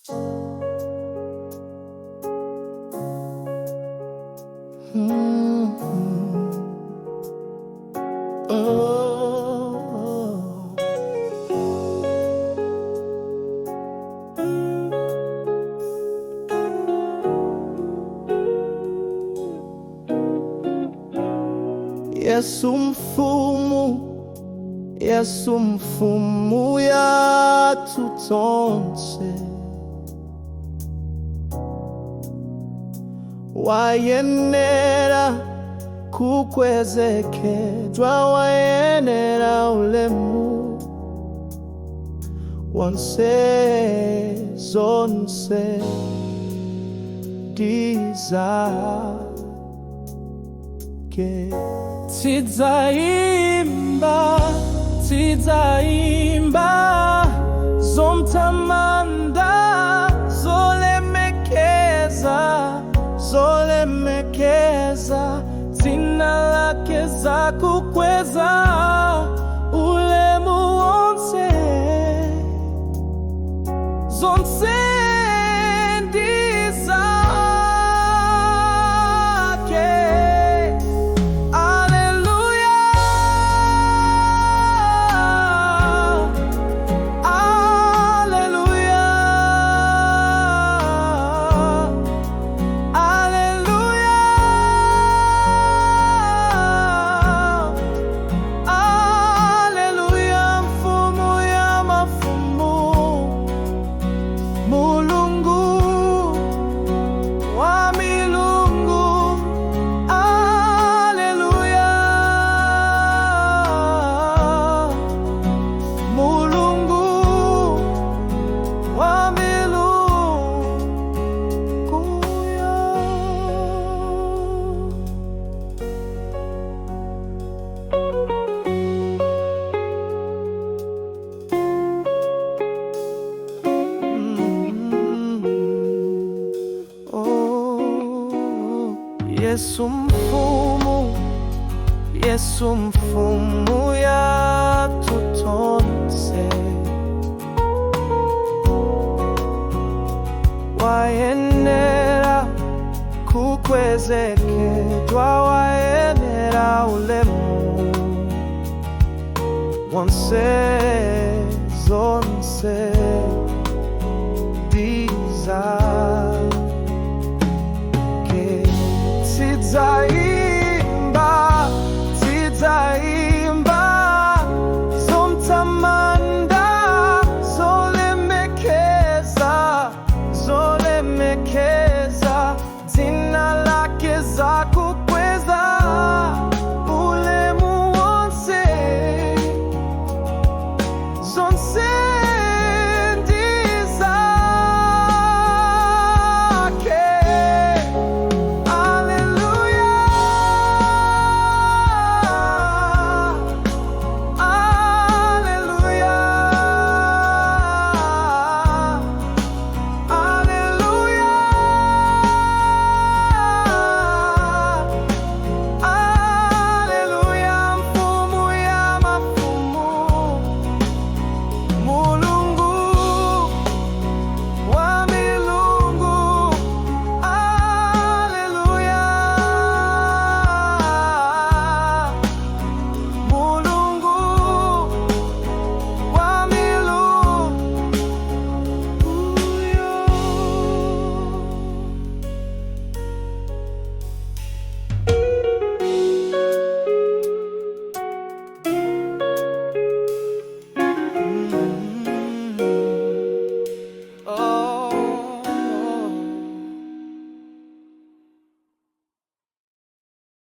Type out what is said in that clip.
Oh. Yesu mfumu, Yesu mfumu yathu tonse, wayenera kukwezekedwa, wayenera ulemu wonse. Zonse ndi zake. Tidzaimba, tidzaimba zomtamanda, zolemekeza, zolemekeza dzina lake, zakukweza ulemu wonse. Zonse ndi zake. Alleluia, Alleluia, Alleluia, Alleluia. Mfumu ya mafumu, Mulungu wa milungu. Alleluia, Mulungu wa milungu yo. Oh, Yesu mfumu, Yesu mfumu yathu tonse, wayenera kukwezekedwa, wayenera ulemu wonse. Zonse.